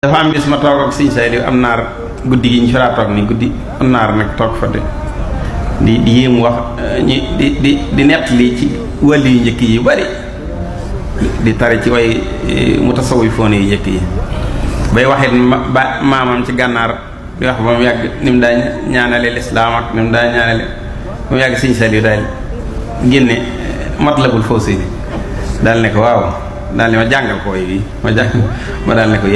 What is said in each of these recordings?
dafa am bis ma toog ak sëñ Saliou am naar guddi gi ñu fi daa toog ni guddi am naar nag toog fa di yéemu wax ñi di nett li ci wàllu yu njëkk yi bari di tari ci way mutasawwifoon yu njëkk yi bay waxit maamam ci gànnaar di wax ba mu yàgg ni mu daa ñaanale lislaam ak ni mu daa ñaanale ba mu yàgg sëñ Saliou daal génne Matlabul Fawzayni daal ne ko waaw daal ne ma jàngal ko way bi ma daal ne ko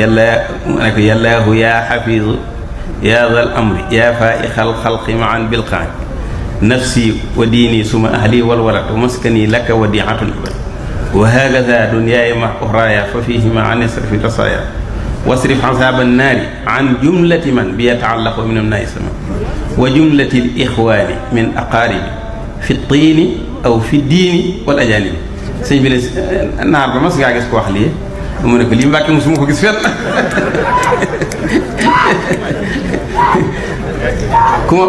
yàllaahu yaa xafiizu yaa zal amri yaa faaixal xalqi maan bilqaan nafsi wa diini suma ahli wal walad wa maskani laka wadiatun abad wa hakaza dunyaaya ma uxraaya fa fihima an isrifi tasaaya wasrif azaaba annaari an jumlati man bi yataallaqu min amnaai sama wa jumlati l ixwaani min aqaaribi fi tiini aw fi diini wal ajaanibi sëñ bi ne naar ba mas ngaa gis ko wax lii mu ne ko lii Mbàkke musuma ko gis fenn ku ma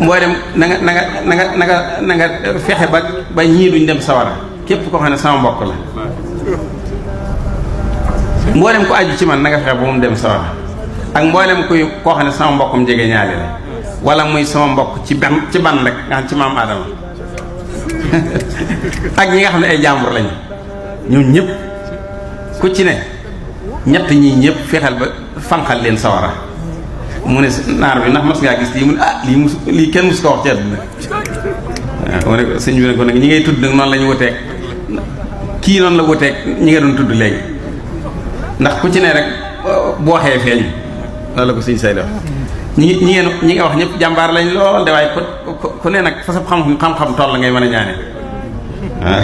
mboolem na nga fexe ba ñii duñ dem sawara képp koo xam ne sama mbokk la mboolem ko aju ci man na nga fexe ba mu dem sawara ak mboolem koo xam ne sama mbokkum jege ñaali la wala muy sama mbokk ci ban rek nga xam ci maam Aadama ak ñi nga xam ne ay jàmbur lañu ñun ñëpp ku ci ne ñett ñii ñëpp fexeel ba fanqal leen sawara mu ne naar bi ndax mas ngaa gis lii mu ne lii kenn mus ko wax ci àdduna waaw mu ne sëñ bi ne ko nag ñi ngay tudd nag noonu la ñu wuteeg kii noonu la wuteeg ñi nga doon tudd léegi ndax ku ci ne rek bu waxee feeñ loolu la ko sëñ Saliou ñi nga wax ñëpp jàmbaar lañ lool de waaye ku ne nag fa sa xam-xam toll ngay mën a ñaane waaw